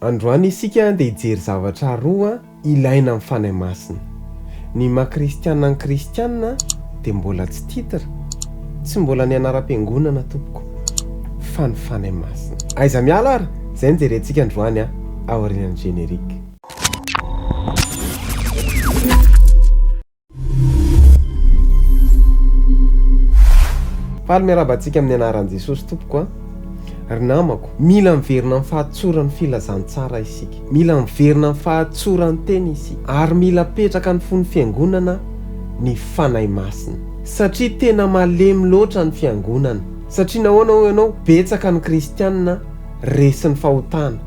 Androany isika dia hijery zavatra roa ilaina amin'ny Fanahy Masina. Ny maha kristiana ny kristiana dia mbola tsy titre, tsy mbola ny anaram-piangonana tompoko, fa ny Fanahy Masina. Aiza miala ary? Izay no jerentsika androany aorian'ny générique. Faly miarahaba antsika amin'ny anaran'i Jesosy tompoko a. Ry namako, mila miverina amin'ny fahatsoran'ny filazantsara isika. Mila miverina amin'ny fahatsoran-teny isika. Ary mila apetraka ny fon'ny fiangonana ny Fanahy Masina. Satria tena malemy loatra ny fiangonana. Satria nahoana hoy ianao? Betsaka ny kristianina resin'ny fahotana.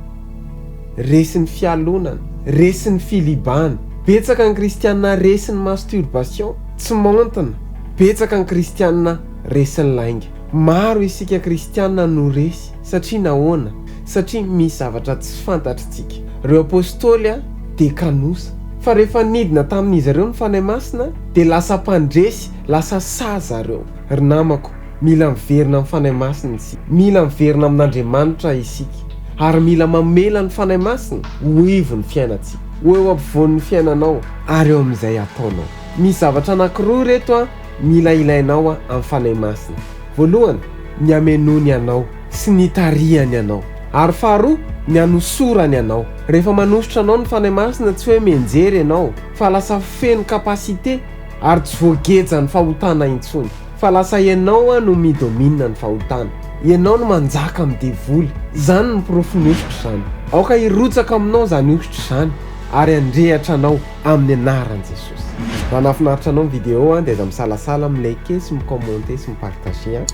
Resin'ny fialonana, resin'ny filibana. Betsaka ny kristiana resin'ny masturbation, tsy maontina. Betsaka ny kristiana resin'ny lainga. Maro isika kristiana no resy. Satria nahoana? Satria misy zavatra tsy fantatritsika. Ireo apostoly dia kanosa. Fa rehefa nidina tamin'izy ireo ny Fanahy Masina dia lasa mpandresy, lasa sahy zareo. Ry namako, Mila miverina amin'ny Fanahy Masina isika. Mila miverina amin'Andriamanitra isika. Ary mila mamela ny Fanahy Masina ho ivon'ny fiainantsika. Ho eo ampovoan'ny fiainanao ary eo amin'izay ataonao. Misy zavatra anankiroa ireto mila ilainao amin'ny Fanahy Masina. Voalohany, ny hamenoany anao sy ny hitarihany anao. Ary faharoa, ny hanosorany anao. Rehefa manosotra anao ny Fanahy Masina tsy hoe mianjera ianao fa lasa feno capacité ary tsy voagejan'ny fahotana intsony. Fa lasa ianao no mi domine ny fahotana. Ianao no manjaka amin'ny devoly. Izany no porofon'ny hosotra izany. Aoka hirotsaka aminao izany hosotra izany ary handrehatra anao amin'ny anaran'i Jesosy. Raha nahafinaritra anao ny vidéo dia aza misalasala mi liker sy mi commenter sy mi partager an.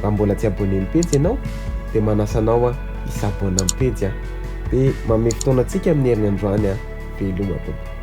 Raha mbola tsy abonné ny pejy ianao dia manasa anao hi s'abonne amin'ny pejy an. Dia manome fotoana antsika amin'ny heriny androany an. Veloma tompoko.